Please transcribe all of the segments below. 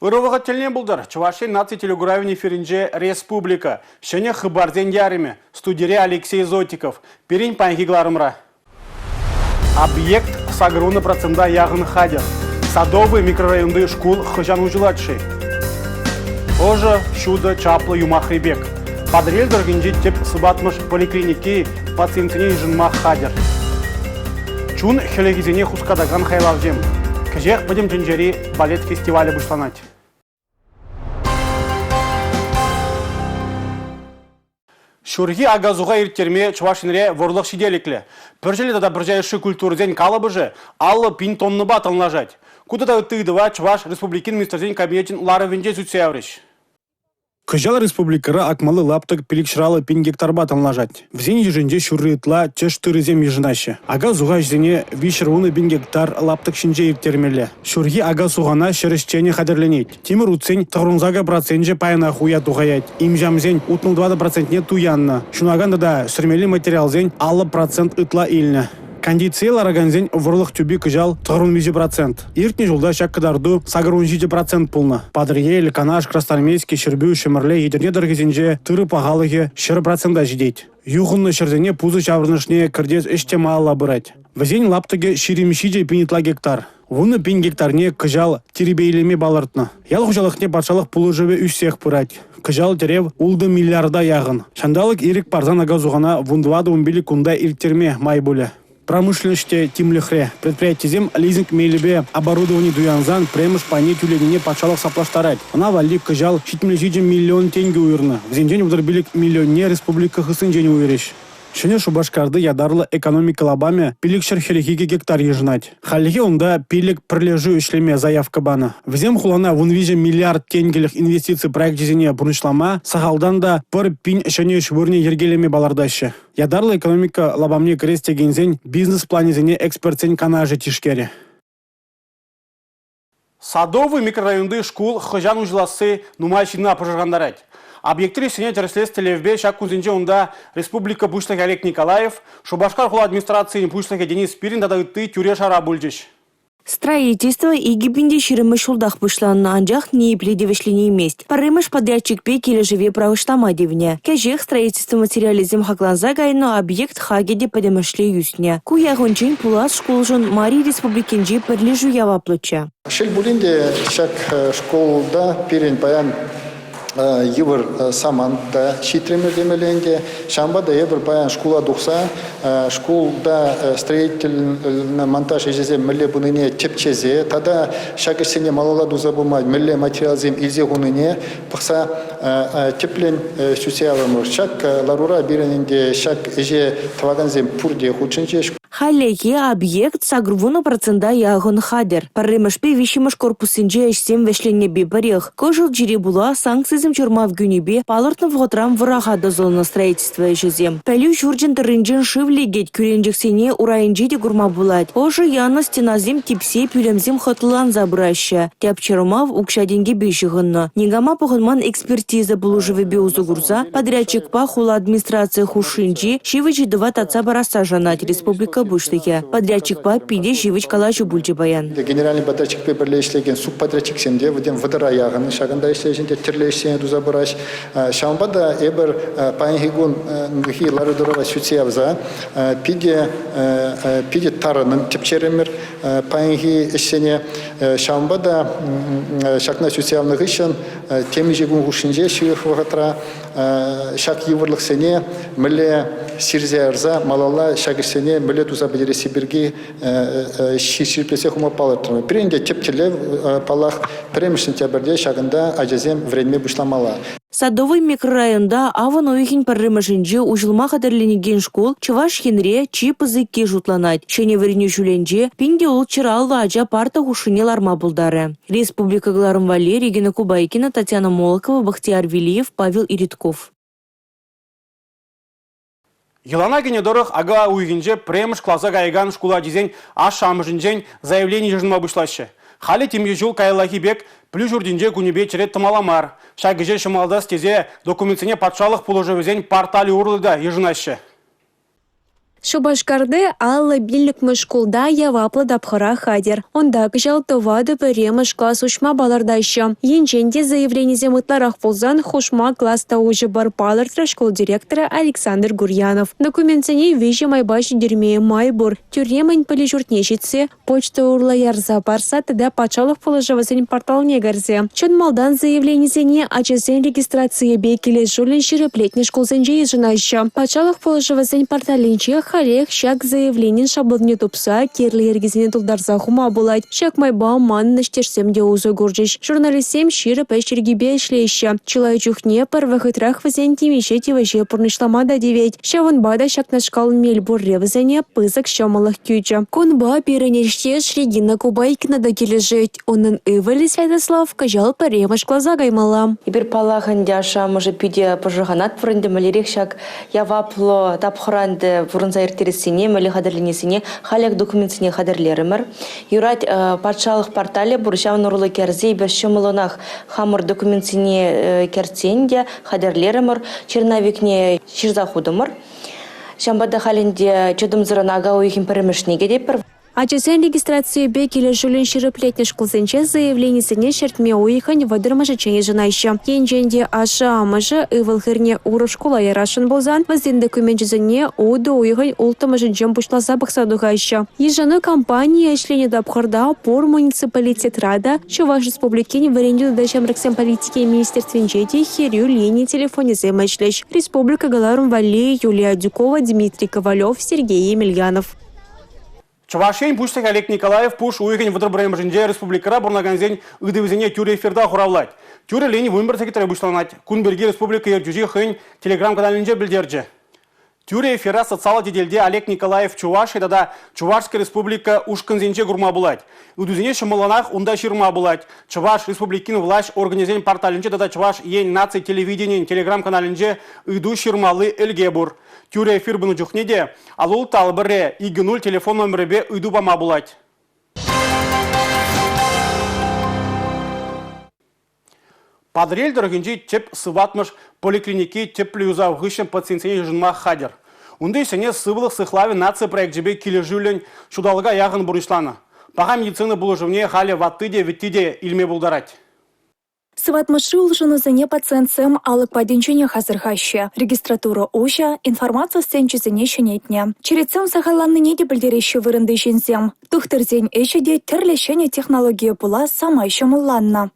Ырӑ вӑхӑт тӗлне пултӑр. Чӑваш Ен наци телекуравӗн эфирӗнче «Республика». Ҫӗнӗ хыпарсен ярӑмӗ. Студире Алексей Зотиков. Пирӗн паянхи кӑларӑмра. Объект 80 процента яхӑн хатӗр. Садовый микрорайонти шкул хӑҫан уҫӑлать-ши? Ӑшӑ, ҫутӑ, чаплӑ юмахри пек. Патӑрьел тӑрӑхӗнчи тӗп сыватмӑш поликлиники пациентсене йышӑнма хатӗр. Чун хӗлӗхӗсене хускатакан хайлавсем. Кӗҫех пӗтӗм тӗнчери балет фестивалӗ пуҫланать. Ҫурхи ака-суха ирттерме Чӑваш Енре вӑрлӑх ҫителӗклӗ. Пӗрчӗллӗ тата пӑрҫа йышши культурӑсен калӑпӑшӗ 50 пин тоннӑпа танлашать. Ку тата ытти ыйтӑва Чӑваш Республикин Министрсен Кабинечӗн ларӑвӗнче сӳтсе яврӗҫ. Кӑҫал республикӑра акмалли лаптӑк 550 пин гектарпа танлашать. Вӗсен йышӗнче ҫурри ытла тӗш тырӑсем йышӑнаҫҫӗ. Ака-суха ӗҫӗсене 310 пин гектар лаптӑк ҫинче ирттермелле. Ҫурхи ака-сухана ҫӗр ӗҫченӗ хатӗрленет. Тимӗр утсен 98 проценчӗ паянах уя тухаять. Имҫамсен 64 процентне туяннӑ. Ҫунакан тата сӗрмелли материалсен 50 процент ытла илнӗ. Кондицие ларакансен вӑрлӑх тӳпи кӑҫал 93 процент. Иртнӗ ҫулта ҫак кӑтарту 87 процент пулнӑ. Патӑрьел, Канаш, Красноармейски, Ҫӗрпӳ, Ҫӗмӗрле, Етӗрне тӑрӑхӗсенче тырӑ пахалӑхӗ 100 процента ҫитет. Юхӑннӑ ҫӗрсене пусӑ ҫаврӑнӑшне кӗртес ӗҫ те малалла пырать. Вӗсен лаптӑкӗ 27 пин ытла гектар. 10 пин гектарне кӑҫал тирпейлеме палӑртнӑ. Ял хуҫалӑхне патшалӑх пулӑшӑвӗ ӳссех пырать. Кӑҫал тӗрев 6 миллиарда яхӑн. Ҫанталӑк ирӗк парсан ака-сухана 14-15 кунта ирттерме май пулӗ. Промышленноҫ те тимлӗхре. Предприятисем лизинг мелӗпе оборудовани туянсан пӗрремӗш пайне тӳленине патшалӑх саплаштарать. Ӑна валли кӑҫал 77 миллион тенкӗ уйӑрнӑ. Вӗсенчен 35 миллионне республика хыснинчен уйӑрӗҫ. Ҫӗнӗ Шупашкарти ятарлӑ экономика лапамӗ 542 гектар йышӑнать. Хальлӗхе унта пилӗк пӗрлешӳ ӗҫлеме заявка панӑ. Вӗсем хулана 13 миллиард тенкӗлӗх инвестици проекчӗсене пурнӑҫлама сахалтан та пӗр пин ҫӗнӗ ӗҫ вырӑнӗ йӗркелеме палӑртаҫҫӗ. Ятарлӑ экономика лапамне кӗрес текенсен бизнес-планӗсене экспертсен канашӗ тишкерӗ. Садовый микрорайонти шкул хӑҫан уҫӑласси нумай ҫынна пӑшӑрхантарать. Объектри ӗҫсене тӗрӗслес тӗллевпе ҫак кунсенче унта республика Пуҫлӑхӗ Олег Николаев, Шупашкар хула администрацийӗн пуҫлӑхӗ Денис Спирин тата ытти тӳре-шара пулчӗҫ. Строительство 2020 ҫултах пуҫланнӑ, анчах ниепле те вӗҫленеймест. Пӗрремӗш подрядчикпе килӗшӗве пӑрахӑҫлама тивнӗ. Кӗҫех строительство материалӗсем хакланса кайнӑ, объект хакӗ те пӗтӗмӗшле ӳснӗ. Ку яхӑнчен пулас шкулшӑн Мари Республикинчи пӗрлешӳ яваплӑччӗ. Шел пулин те, ҫак шкулта пирӗн паян йывӑр самант та ҫитрӗмӗр темелле ӗнтӗ. Ҫавӑнпа та эпир паян шкула тухса шкулта строительный монтаж ӗҫӗсем мӗнле пынине тӗпчесе тата ҫак ӗҫсене малалла туса пыма мӗнле материалсем илсе хунине пӑхса тӗплӗн сӳтсе яврӑмӑр. Ҫак ларура пирӗн ӗнтӗ ҫак ӗҫе тӑвакансем пурте хутшӑнчӗҫ. Хальлӗхе объект 80 процента яхӑн хатӗр. Пӗрремӗшпе виҫҫӗмӗш корпуссенче ӗҫсем вӗҫленнӗпе пӗрех. Кӑшӑл чире пула санкцисем чӑрмав кӳнипе палӑртнӑ вӑхӑтран вӑраха тӑсӑлнӑ строительство ӗҫӗсем. Пӗлӳ ҫурчӗн тӑрринчен шыв лекет, кӳренчӗксене урайӗнче те курма пулать. Ӑшӑ янӑ стенасем типсе пӳлӗмсем хӑтлӑланса пыраҫҫӗ. Тӗп чӑрмав укҫа-тенкӗпе ҫыхӑннӑ. Никама пӑхӑнман экспертиза пулӑшӑвӗпе усӑ курса подрядчикпа хула администрацийӗ хушшинчи ҫивӗч ыйтӑва татса парасса шанать республика Пуҫлӑхӗ. Подрядчикпа питӗ ҫивӗч калаҫу пулчӗ паян. Генеральный подрядчикпе пӗрле ӗҫлекен субподрядчиксем те вӗсем вӑтӑра яхӑн ҫакӑнта ӗҫлеҫҫӗ те тӗрлӗ ӗҫсене туса пыраҫ. Ҫавӑнпа та эпир паянхи кунхи лару-тӑрӑва сӳтсе явса питӗ питӗ тарӑнӑн тӗпчерӗмӗр паянхи ӗҫсене. Ҫавӑнпа та ҫакна сӳтсе явнӑ хыҫҫӑн темиҫе кун хушшинче ҫывӑх вӑхӑтра ҫак йывӑрлӑхсене мӗнле сирсе ярса малалла ҫак ӗҫсене мӗнле туса пӗтересси пирки ҫирӗплетсе хума палӑртрӑмӑр. Пирӗн те тӗп тӗллев, паллах, пӗрремӗш сентябрьте ҫакӑнта ачасем вӗренме пуҫламалла. Садовый микрорайонта авӑн уйӑхӗн пӗрремӗшӗнче уҫӑлма хатӗрленекен шкул Чӑваш Енре чи пысӑкки шутланать. Ҫӗнӗ вӗренӳ ҫулӗнче 1650 ача парта хушшине ларма пултарӗ. Республика кӑларӑм валли Регина Кубайкина, Татьяна Молокова, Бахтияр Велиев, Павел Иритков. Йӑлана кӗнӗ тӑрӑх ака уйӑхӗнче пӗрремӗш класа каякан шкул ачисен ашшӗ-амӑшӗнчен заявлени йышӑнма пуҫлаҫҫӗ. Халӗ темиҫе ҫул каяллахи пек пӗлӳ ҫуртӗнче кунӗпе черет тӑмалла мар. Ҫак ӗҫе ҫӑмӑлтас тесе документсене патшалӑх пулӑшӑвӗсен порталӗ урлӑ та йышӑнаҫҫӗ. Шупашкарти 55-мӗш шкулта яваплӑ тапхӑра хатӗр. Унта кӑҫал 4-1-мӗш класс уҫма палӑртаҫҫӗ. Енчен те заявленисем ытларах пулсан хушма класс та уҫӑпӑр, палӑртрӗ шкул директорӗ Александр Гурьянов. Документсене виҫӗ майпа ҫитерме май пур: тӳрремӗн пӗлӳ ҫуртне ҫитсе, почта урлӑ ярса парса тата патшалӑх пулӑшӑвӗсен порталне кӗрсе. Чӑн малтан заявленисене ачасен регистрацийӗпе килӗшӳллӗн ҫирӗплетнӗ шкулсенче йышӑнаҫҫӗ. Патшалӑх пулӑшӑвӗсен порталӗнче халех ҫак заявленин шаблонне тупса кирлӗ йӗркесене тултарса хума пулать. Ҫак майпа манӑн ӗҫтешсем те усӑ курчӗҫ. Журналистсем ҫирӗп ӗҫ йӗркипе ӗҫлеҫҫӗ. Чылай чухне пӗр вӑхӑтрах вӗсен темиҫе тивӗҫе пурнӑҫлама та тивет. Ҫавӑнпа та ҫакнашкал мел пурри вӗсене пысӑк ҫӑмӑллӑх кӳчӗ. Кунпа пирӗн ӗҫтеш Регина Кубайкина та килӗшет. Унӑн ывӑлӗ Святослав кӑҫал пӗрремӗш класа каймалла. Эпир, паллах ӗнтӗ, ашшӗ-амӑшӗ питӗ пӑшӑрханатпӑр ӗнтӗ, мӗнлерех ҫак яваплӑ тапхӑра ӗнтӗ пурӑнса ирттерессине, мӗнле хатӗрленессине халех документсене хатӗрлерӗмӗр. Юрать, патшалӑх порталӗ пур, ҫавӑн урлӑ кӗрсе эпир ҫӑмӑллӑнах хамӑр документсене кӗртсен те хатӗрлерӗмӗр, черновикне ҫырса хутӑмӑр. Ҫавӑнпа та халь ӗнтӗ чӑтӑмсӑррӑн ака уйӑхӗн пӗрремӗшне кӗтетпӗр. Ачасен регистрацийӗпе килӗшӳллӗн ҫирӗплетнӗ шкулсенче заявленисене ҫӗртме уйӑхӗн 30-мӗшӗччен йышӑнаҫҫӗ. Енчен те ашшӗ-амӑшӗ ывӑл-хӗрне урӑх шкула ярасшӑн пулсан вӗсен докуменчӗсене утӑ уйӑхӗн 6-мӗшӗнчен пуҫласа пӑхса тухаҫҫӗ. Йышӑну кампанийӗ ӗҫленӗ тапхӑрта пур муниципалитетра та, Чӑваш Республикин вӗрентӳ тата ҫамрӑксен политикин министерствинче те хӗрӳ лини телефонӗсем ӗҫлӗҫ. Республика кӑларӑм валли Юлия Адюкова, Дмитрий Ковалев, Сергей Емельянов. Чӑваш Ен Пуҫлӑхӗ Олег Николаев пуш уйӑхӗн 31-мӗшӗнче республикӑра пурӑнакансен ыйтӑвӗсене тӳрӗ эфирта хуравлать. Тӳрӗ лини 11 секретре пуҫланать. Кун пирки республика ертӳҫи хӑйӗн телеграм-каналӗнче пӗлтерчӗ. Тӳрӗ эфира социаллӑ тетелте Олег Николаев Чувашия тата Чувашская республика ушкӑнсенче курма пулать. Ыйтусене ҫӑмӑллӑнах унта ҫырма пулать. Чӑваш Республикин влаҫ органӗсен порталӗнче тата Чӑваш Ен наци телевиденийӗн телеграм-каналӗнче ыйту ҫырмалли ӗлке пур. Тӳрӗ эфир пынӑ чухне те алул талпӑрре 2-0 телефон номерӗпе ыйту пама пулать. Патӑрьел тӑрӑхӗнчи тӗп сыватмӑш поликлиники тӗплӗ юсав хыҫҫӑн пациентсене йышӑнма хатӗр. Унти ӗҫсене сывлӑх сыхлавӗ наци проекчӗпе килӗшӳллӗн ҫулталӑка яхӑн пурнӑҫланӑ. Паха медицина пулӑшӑвне халӗ ватти те вӗтти те илме пултарать. Сыватмӑшри улшӑнусене пациентсем алӑк патӗнченех асӑрхаҫҫӗ. Регистратура уҫӑ, информаци стенчӗсене ҫӗнетнӗ. Черетсем сахалланнине те пӗлтереҫҫӗ вырӑнти ҫынсем. Тухтӑрсен ӗҫӗ те тӗрлӗ ҫӗнӗ технологие пула самай ҫӑмӑлланнӑ.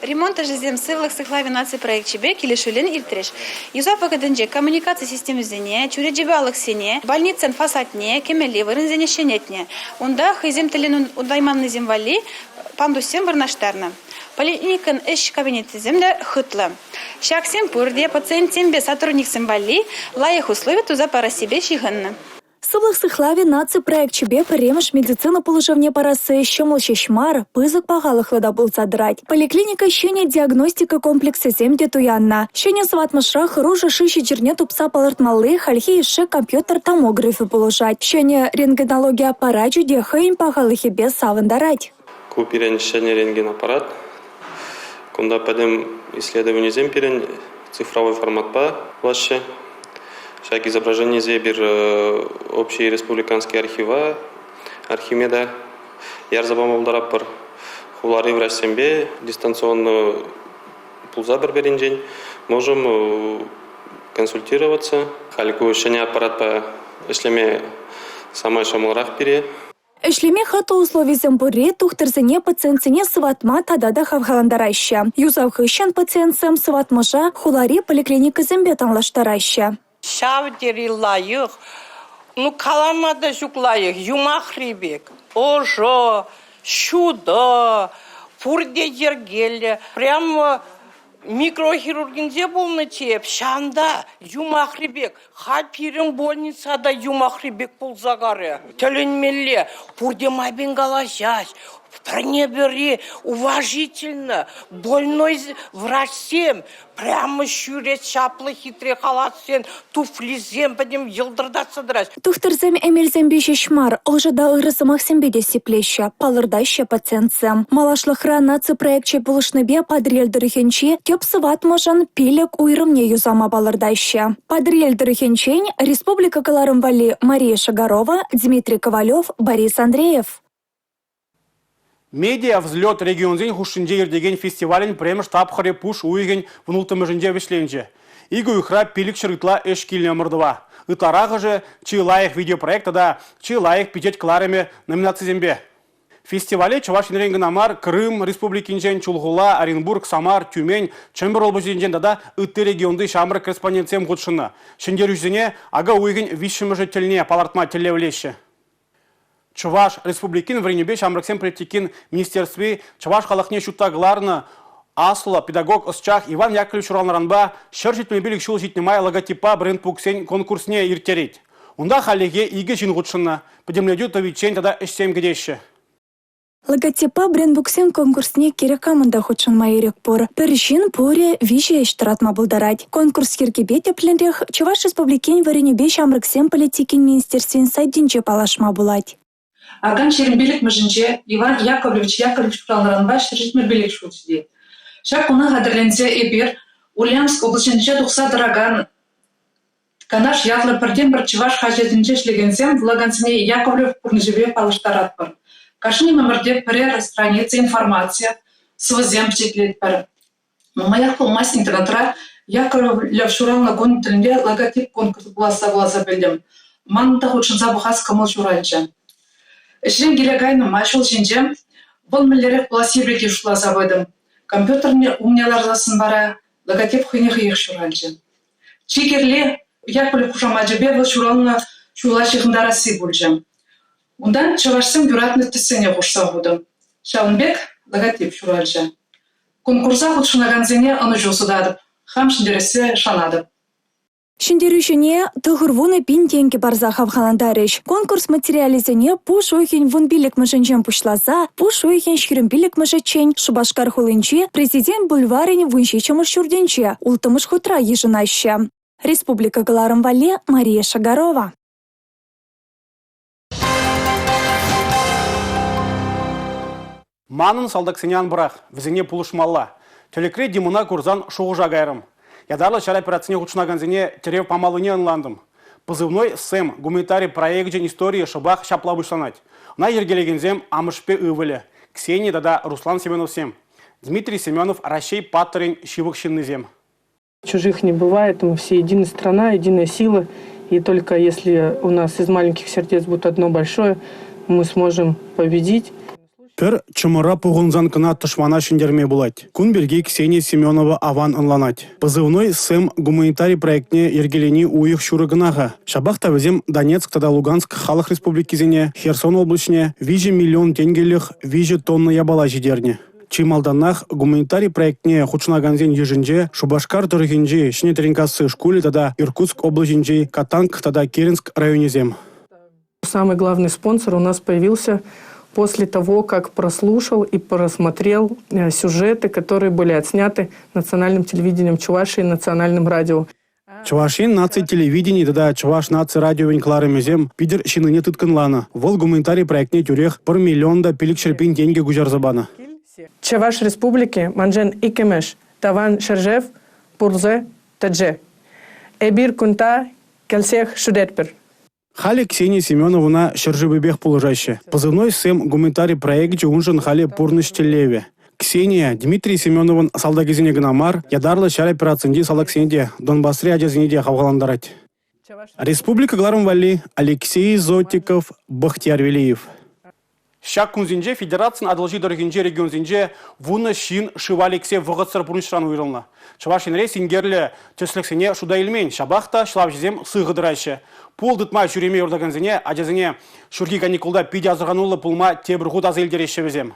Ремонт ӗҫӗсем Сывлӑх сыхлавӗ наци проекчӗпе килӗшӳллӗн иртрӗҫ. Юсав вӑхӑтӗнче коммуникаци системисене, чӳречепе алӑксене, больницӑн фасадне, кӗмелли вырӑнсене ҫӗнетнӗ. Унта хӑйсем тӗллӗн утайманнисем валли пандуссем вырнаҫтарнӑ. Поликлиникӑн ӗҫ кабинечӗсем те хӑтлӑ. Ҫаксем пурте пациентсемпе сотрудниксем валли лайӑх услови туса парассипе ҫыхӑннӑ. Сывлӑх сыхлавӗ наци проекчӗпе пӗрремӗш медицина пулӑшӑвне парасси ҫӑмӑл ҫеҫ мар, пысӑк пахалӑхлӑ та пулса тӑрать. Поликлиника ҫӗнӗ диагностика комплексӗсем те туяннӑ. Ҫӗнӗ сыватмӑшра хӑрушӑ шыҫӑ чирне тупса палӑртмалли хальхи йышши компьютер томографӗ пулӑшать. Ҫӗнӗ рентгенологи аппарачӗ те хӑйӗн пахалӑхӗпе савӑнтарать. Ку пирӗн ҫӗнӗ рентген аппарат. Кунта пӗтӗм исследованисем пирӗн цифровой форматпа пулаҫҫӗ. Ҫак изображенисене эпир общий республиканский архива, архимеда ярса пама пултаратпӑр. Хулари врачсемпе дистанционно пулса пӗр-пӗринчен можем консультироваться. Халь ку ҫӗнӗ аппаратпа ӗҫлеме самай ҫӑмӑлрах пире. Ӗҫлеме хӑтлӑ условисем пурри тухтӑрсене пациентсене сыватма тата та хавхалантараҫҫӗ. Юсав хыҫҫӑн пациентсем сыватмӑша хулари поликлиникӑсемпе танлаштараҫҫӗ. Ҫав тери лайӑх, ну калама та ҫук лайӑх, юмахри пек. Ӑшӑ, ҫутӑ, пурте йӗркеллӗ. Прямо Микрохирургинче пулнӑччӗ эп, ҫавӑнта юмахри пек. Халь пирӗн больница та юмахри пек пулса карӗ. Тӗлӗнмелле, пурте майпен калаҫаҫ. Пӗрне-пӗри уважительно, больной врачсем прямо ҫӳрет чаплӑ хитре халатсем, туфлисем пӗтӗм йӑлтӑртатса тӑраҫ. Тухтӑрсем эмелсемпе ҫеҫ мар, ӑшӑ та ырӑ сӑмахсемпе те сиплеҫҫӗ, палӑртаҫҫӗ пациентсем. Малашлӑхра наци проекчӗ пулӑшнипе Патӑрьел тӑрӑхӗнчи тӗп сыватмӑшӑн 5 уйрӑмне юсама палӑртаҫҫӗ. Патӑрьел тӑрӑхӗнчен республика кӑларӑм валли Мария Шагарова, Дмитрий Ковалев, Борис Андреев. Медиа взлет регионсен хушшинче иртекен фестивалӗн пӗрремӗш тапхӑрӗ пуш уйӑхӗн 16-мӗшӗнче вӗҫленчӗ. Икӗ уйӑхра 500 ытла ӗҫ килнӗ ӑмӑртӑва. Ытларахӑшӗ чи лайӑх видеопроект тата чи лайӑх пичет кӑларӑмӗ номинацисемпе. Фестивале Чӑваш Енрен кӑна мар, Крым Республикинчен, Чулхула, Оренбург, Самар, Тюмень, Чӗмпӗр облаҫӗнчен тата ытти регионти ҫамрӑк корреспондентсем хутшӑннӑ. Ҫӗнтерӳҫӗсене ака уйӑхӗн виҫҫӗмӗшӗ тӗлне палӑртма тӗллевлеҫҫӗ. Чӑваш Республикин вӗренӳпе ҫамрӑксен политикин министерстви чӑваш халӑхне ҫутта кӑларнӑ аслӑ педагог-ӑсчах Иван Яковлев ҫуралнӑранпа 175 ҫул ҫитнӗ май логотиппа брендбуксен конкурсне ирттерет. Унта хальлӗхе икӗ ҫын хутшӑннӑ. Пӗтӗмлетӳ тӑвиччен тата ӗҫсем кӗтеҫҫӗ. Логотиппа брендбуксен конкурсне кирек камӑн та хутшӑнма ирӗк пур. Пӗр ҫын пурӗ виҫӗ ӗҫ тӑратма пултарать. Конкурс йӗркипе тӗплӗнрех Чӑваш Республикин вӗренӳпе ҫамрӑксен политикин министерствин сайтӗнче паллашма пулать. Акан 25-мӗшӗнче Иван Яковлевич Яковлев ҫуралнӑранпа 175 ҫул ҫитет. Ҫак куна хатӗрленсе эпир Ульяновск облаҫӗнче тухса тӑракан «Канаш» ятлӑ пӗртен-пӗр чӑваш хаҫатӗнче ӗҫлекенсем вулакансене Яковлев пурнӑҫӗпе паллаштаратпӑр. Кашни номерте пӗрер страница информаци, сӑвӑсем пичетлетпӗр. Нумаях пулмасть интернетра Яковлев ҫуралнӑ кун тӗлне логотип конкурсӗ пуласса вуласа пӗлтӗм. Манӑн та хутшӑнса пӑхас кӑмӑл ҫуралчӗ. Ӗҫрен киле кайнӑ май ҫул ҫинче вӑл мӗнлерех пуласси пирки шутласа пытӑм. Компьютер умне ларсассӑн вара логотип хӑйне хӑех ҫуралчӗ. Чи кирли Яковлев хушамачӗпе вӑл ҫуралнӑ ҫула ҫыхӑнтарасси пулчӗ. Унтан чӑвашсем юратнӑ тӗссене хушса хутӑм. Ҫавӑн пек логотип ҫуралчӗ. Конкурса хутшӑнакансене ӑнӑҫу сутатӑп, хам ҫӗнтерессе шанатӑп. Ҫӗнтерӳҫӗне 90 пин тенкӗ парса хавхалантарӗҫ. Конкурс материалӗсене пуш уйӑхӗн 15-мӗшӗнчен пуҫласа пуш уйӑхӗн 25-мӗшӗччен Шупашкар хулинчи Президент бульварӗн 17-мӗш ҫуртӗнче улттӑмӗш хутра йышӑнаҫҫӗ. Республика кӑларӑм валли Мария Шагарова. Манӑн салтаксене ан пӑрах, вӗсене пулӑшмалла. Тӗлӗкре Димӑна курсан шухӑша кайрӑм. Ятарлӑ ҫар операцине хутшӑнакансене тӗрев памаллине ӑнлантӑм. Позывной «Сэм» гуманитари проекчӗн историйӗ шӑпах ҫапла пуҫланать. Ӑна йӗркелекенсем амӑшпе ывӑлӗ, Ксения тата Руслан Семеновсем. Дмитрий Семенов Раҫҫей паттӑрӗн ҫывӑх ҫыннисем. Чужих не бывает, мы все единая страна, единая сила. И только если у нас из маленьких сердец будет одно большое, мы сможем победить. Пӗр чӑмӑра пухӑнсан кӑна тӑшмана ҫӗнтерме пулать. Кун пирки Ксения Семенова аван ӑнланать. Позывной «Сэм» гуманитари проектне йӗркелени уйӑх ҫурӑ кӑна-ха. Ҫапах та вӗсем Донецк тата Луганск халӑх республикисене, Херсон облаҫне 3 миллион тенкӗлӗх 3 тонна япала ҫитернӗ. Чи малтанах гуманитари проектне хутшӑнакансен йышӗнче Шупашкар тӑрӑхӗнчи Ҫӗнӗ Тренкасси шкулӗ тата Иркутск облаҫӗнчи Катанг тата Киренск районӗсем. Самый главный спонсор у нас появился после того, как прослушал и просмотрел э, сюжеты, которые были отсняты национальным телевидением Чувашии и национальным радио. Чӑваш Ен наци телевидени тата Чӑваш наци радиовӗн кӑларӑмӗсем Питӗр ҫыннине тыткӑнланӑ. Вӑл гуманитари проектне тӳрех 1 миллион та 500 пин тенкӗ куҫарса панӑ. Чӑваш Республики маншӑн иккӗмӗш тӑван ҫӗршыв пулса тӑчӗ. Эпир кунта килсех ҫӳретпӗр. Халӗ Ксения Семеновӑна ҫӗршывӗпех пулӑшаҫҫӗ. Позывной «Сэм» гуманитари проекчӗ уншӑн халӗ пурнӑҫ тӗллевӗ. Ксения Дмитрий Семеновӑн салтакӗсене кӑна мар, ятарлӑ ҫар операцинчи салтаксене те, Донбасри ачасене те хавхалантарать. Республика кӑларӑм валли Алексей Зотиков, Бахтияр Велиев. Ҫак кунсенче федерацин Атӑлҫи тӑрӑхӗнчи регионсенче вунӑ ҫын шыва лексе вӑхӑтсӑр пурнӑҫран уйрӑлнӑ. Чӑваш Енре синкерлӗ тӗслӗхсене шута илмен, ҫапах та ҫӑлавҫӑсем сыхӑ тӑраҫҫӗ. Пул тытма ҫӳреме юратакансене ачасене ҫурхи каникулта питӗ асӑрхануллӑ пулма тепӗр хут аса илтереҫҫӗ вӗсем.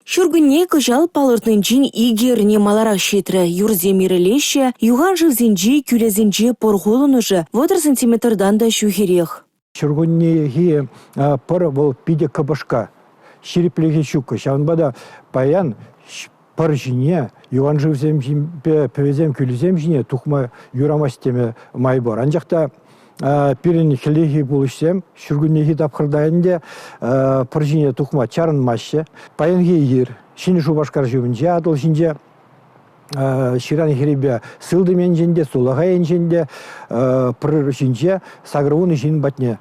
Ҫуркунне кӑҫал палӑртнинчен икӗ эрне маларах ҫитрӗ. Юрсем ирӗлеҫҫӗ, юхан шывсенчи, кӳлӗсенче пӑр хулӑнӑшӗ 30 сантиметртан та ҫӳхерех. Ҫуркуннехи пӑр вӑл питӗ кӑпӑшка. ҫирӗплӗхӗ ҫуккӑ. Ҫавӑнпа та паян пӑр ҫине, юханшывсем ҫинче, пӗвесем, кӳлӗсем ҫине тухма юрамасть теме май пур. Анчах та пирӗн хӗллехи пулӑҫсем ҫуркуннехи тапхӑрта ӗнтӗ пӑр ҫине тухма чарӑнмаҫҫӗ. Паянхи ир Ҫӗнӗ Шупашкар ҫумӗнче, Атӑл ҫинче ҫыран хӗррипе сылтӑм енчен те, сулахай енчен те пӑр ҫинче 80 ҫын патне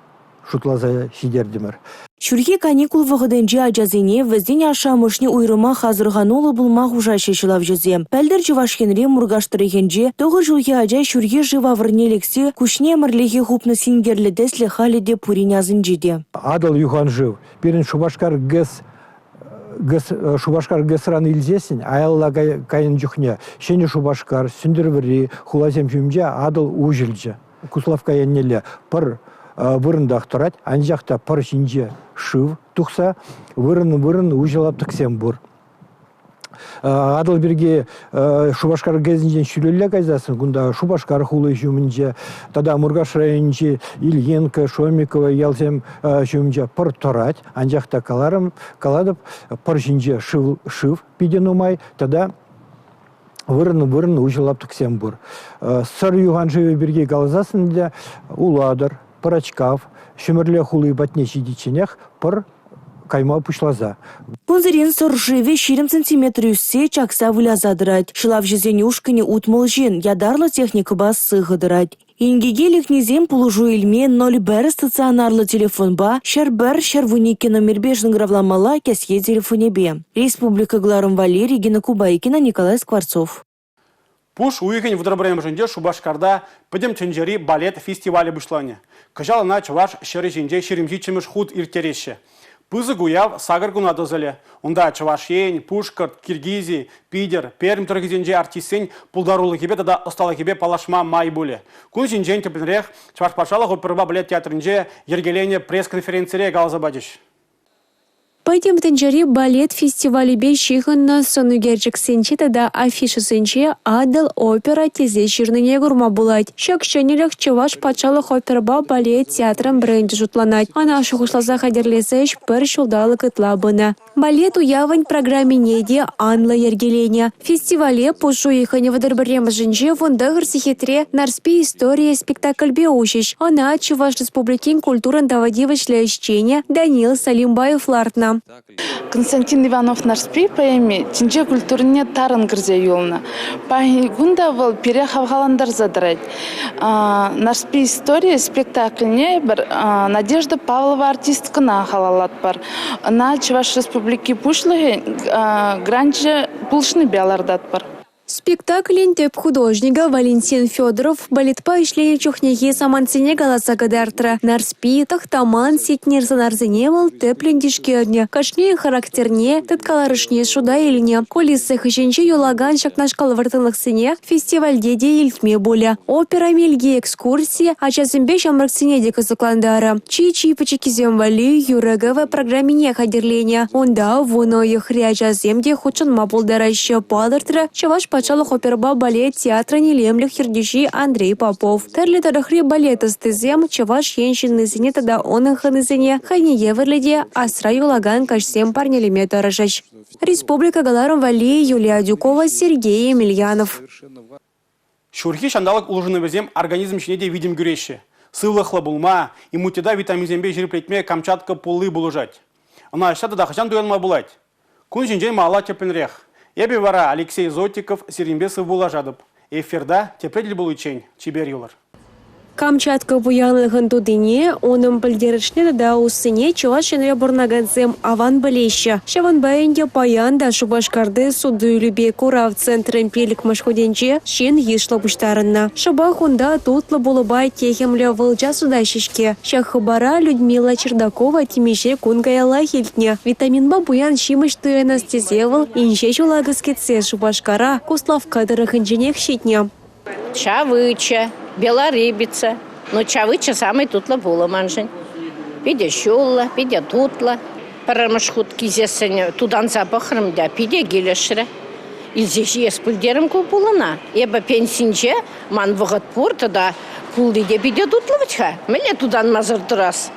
шутласа ҫитертӗмӗр. Ҫурхи каникул вӑхӑтӗнче ачасене, вӗсен ашшӗ-амӑшне уйрӑмах асӑрхануллӑ пулма хушаҫҫӗ ҫӑлавҫӑсем. Пӗлтӗр Чӑваш Енре Муркаш тӑрӑхӗнче 9 ҫулхи ача ҫурхи шыв авӑрне лексе куҫне ӗмӗрлӗхе хупнӑ синкерлӗ тӗслӗх халӗ те пурин асӗнче те. Атӑл юхан шыв пирӗн Шупашкар ГЭС Шупашкар ГЭСран илсессӗн аялла кайнӑ чухне Ҫӗнӗ Шупашкар, Сӗнтӗрвӑрри хуласем ҫумӗнче Атӑл уҫӑлчӗ. Куславкка еннелле пӑр вырӑнтах тӑрать, анчах та пӑр ҫинче шыв тухса вырӑн-вырӑн уҫӑ лаптӑксем пур. Атӑл пирки Шупашкар ГЭСӗнчен ҫӳлелле кайсассӑн кунта Шупашкар хули ҫумӗнче тата Муркаш районӗнчи Ильинка, Шомиково ялсем ҫумӗнче пӑр тӑрать. Анчах та каларӑм, калатӑп, пӑр ҫинче шыв, шыв питӗ нумай тата вырӑн-вырӑн уҫӑ лаптӑксем пур. Сӑр юхан шывӗ пирки каласассӑн та Улатӑр, Пӑрачкав, Ҫӗмӗрле хули патне ҫитичченех пӑр кайма пуҫласа. Кунсерен Сӑр шывӗ 20 сантиметр ӳссе чакса выляса тӑрать. Ҫӑлавҫӑсен ушкӑнӗ 60 ҫын ятарлӑ техникӑпа сыхӑ тӑрать. Инкеке лекнисем пулӑшу илме 01 стационарлӑ телефонпа 101 112 номерпе шӑнкӑравламалла кӗсье телефонӗпе. Республика кӑларӑм валли Регина Кубайкина, Николай Скворцов. Пуш уйӑхӗн 31-мӗшӗнче Шупашкарта Пӗтӗм тӗнчери балет фестивалӗ пуҫланӗ. Кӑҫал ӑна Чӑваш ҫӗрӗ ҫинче 27-мӗш хут ирттереҫҫӗ. Пысӑк уяв сакӑр куна тӑсӑлӗ. Унта Чӑваш Ен, Пушкӑрт, Киргизи, Питӗр, Пермь тӑрӑхӗсенчи артистсен пултарулӑхӗпе тата ӑсталӑхӗпе паллашма май пулӗ. Кун ҫинчен тӗплӗнрех Чӑваш патшалӑх оперӑпа балет театрӗнче йӗркеленӗ пресс-конференцире каласа пачӗҫ. Пӗтӗм тӗнчери балет фестивалӗпе ҫыхӑннӑ сӑн ӳкерчӗксенче тата афишӑсенче «Атӑл опера» тесе ҫырнине курма пулать. Ҫак ҫӗнӗлӗх Чӑваш патшалӑх оперӑпа балет театрӗн бренчӗ шутланать. Ӑна шухӑшласа хатӗрлес ӗҫ пӗр ҫулталӑк ытла пынӑ. Балет уявӗн программине те анлӑ йӗркеленӗ. Фестивале пуш уйӑхӗн 31-мӗшӗнче 19 сехетре «Нарспи историйӗ» спектакльпе уҫӗҫ. Ӑна Чӑваш Республикин культурӑн тава тивӗҫлӗ ӗҫченӗ Даниил Салимбаев лартнӑ. Константин Иванов «Нарспи» поэми тӗнче культурине тарӑн кӗрсе юлнӑ. Паянхи кун та вӑл пире хавхалантарса тӑрать. «Нарспи историйӗ» спектакльне эпир Надежда Павлова артисткӑна халаллатпӑр. Ӑна Чӑваш Республики Пуҫлӑхӗн гранчӗ пулӑшнипе лартатпӑр. Спектаклӗн тӗп художникӗ Валентин Федоров балетпа ӗҫленӗ чухнехи самантсене каласа кӑтартрӗ. Нарспи, Тӑхтаман, Сетнер сӑнарсене вӑл тӗплӗн тишкернӗ, кашнийӗн характерне, тыткаларӑшне шута илнӗ. Кулиса хыҫӗнче юлакан ҫакнашкал вӑрттӑнлӑхсене фестивальте те илтме пулӗ. Опера мелки экскурси ачасемпе ҫамрӑксене те кӑсӑклантарӗ. Чи-чи пӗчӗккисем валли юрӑ-кӗвӗ программине хатӗрленӗ. Унта вунӑ уйӑхри ачасем те хутшӑнма пултараҫҫӗ, палӑртрӗ Чӑваш патшалӑх оперӑпа балет театрӗн илемлӗх ертӳҫи Андрей Попов. Тӗрлӗ тӑрӑхри балет ӑстисем Чӑваш Ен ҫыннисене тата унӑн хӑнисене хӑйне евӗрлӗ те асра юлакан каҫсем парнелеме тӑрӑшӗҫ. Республика кӑларӑм валли Юлия Адюкова, Сергей Емельянов. Ҫурхи ҫанталӑк улшӑнӑвӗсем организм ҫине те витӗм кӳреҫҫӗ. Сывлӑхлӑ пулма, иммунитета витаминсемпе ҫирӗплетме Камчатка пулли пулӑшать. Ӑна ӑҫта тата хӑҫан туянма пулать? Кун ҫинчен малалла тӗплӗнрех. Эпӗ вара Алексей Зотиков сирӗнпе сывпуллашатӑп. Эфирта тепре тӗл пуличчен чипер юлӑр. Камчатка пуянлӑхӑн тутине, унӑн пӗлтерӗшне тата уссине Чӑваш Енре пурӑнакансем аван пӗлеҫҫӗ. Ҫавӑнпа ӗнтӗ паян та Шупашкарти суту-илӳпе курав центрӗн пиллӗкмӗш хутӗнче ҫын йышлӑ пуҫтарӑннӑ. Шӑпах унта тутлӑ пулӑпа техӗмлӗ вӑлча сутаҫҫӗ-ҫке. Ҫак хыпара Людмила Чердакова темиҫе кун каяллах илтнӗ. Витаминпа пуян ҫимӗҫ туянас тесе вӑл инҫе ҫула кӗскетсе Шупашкара Куславкка тӑрӑхӗнченех ҫитнӗ. Чавыча, белорыбица. Ну, чавыча самый тутлӑ пулӑ маншӑн. Питӗ ҫуллӑ, питӗ тутлӑ. Пӗрремӗш хут килсессӗн тутанса пӑхрӑм та питӗ килӗшрӗ. Илсе ҫиес пуль терӗм ку пулӑна. Эпӗ пенсинче, ман вӑхӑт пур тата пулли те питӗ тутлӑ вӗт-ха. Мӗнле тутанмасӑр тӑрас?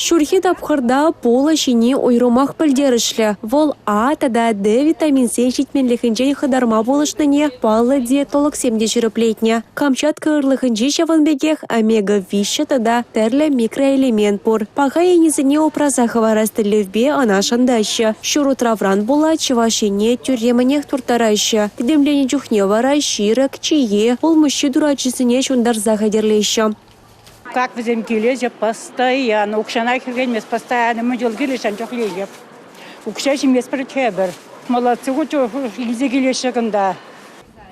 Ҫурхи тапхӑрта пулӑ ҫини уйрӑмах пӗлтерӗшлӗ. Вӑл А тата Д витаминсен ҫитменлӗхӗнчен хӑтарма пулӑшнине паллӑ диетологсем те ҫирӗплетнӗ. Камчатка ырлӑхӗнче ҫавӑн пекех омега-3 тата тӗрлӗ микроэлемент пур. Паха енӗсене упраса хӑварас тӗллевпе ӑна шӑнтаҫҫӗ. Ҫур утравран пула Чӑваш Ене тӳрремӗнех турттараҫҫӗ. Тӗтӗмленӗ чухне вара ҫирӗк, чие, улмуҫҫи турачӗсене ҫунтарса хатӗрлеҫҫӗ. Как вӗсем килеҫҫӗ постоянно, укҫана хӗрхенмест, постоянно мӗн чул килӗ ҫавӑн чухлӗ илеп. Укҫа ҫиместпӗр тепӗр. Молодцы, илсе килеҫҫӗ кунта.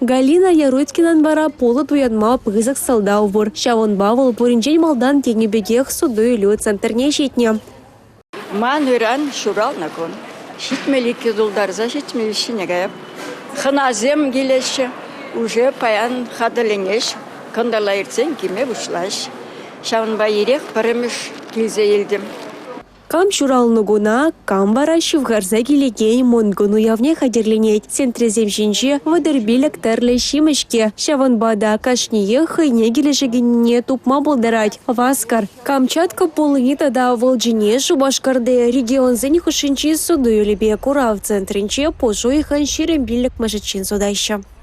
Галина Яруткинан вара пулӑ туянма пысӑк сӑлтав пур. Ҫавӑнпа вӑл пуринчен малтан тенӗ пекех суту-илӳ центрне ҫитнӗ. Ман ыран ҫуралнӑ кун. 72 тултарса 73-не каяп. Хӑнасем килеҫҫӗ. Уже паян хатӗрленеҫ. Кӑнтӑрла иртсен килме пуҫлаҫ. Ҫавӑнпа ирех пӗрремӗш килсе илтӗм. Кам ҫуралнӑ куна, кам вара ҫывхарса килекен Мӑнкун уявне хатӗрленет. Сентресем ҫинче 35 тӗрлӗ ҫимӗҫ-ҫке. Ҫавӑнпа та кашниех хӑйне килӗшекеннине тупма пултарать. Васкӑр. Камчатка пуллине тата вӑлчине Шупашкарти регионсен хушшинчи суту-илӳпе курав центрӗнче пуш уйӑхӗн 25-мӗшӗччен сутаҫҫӗ.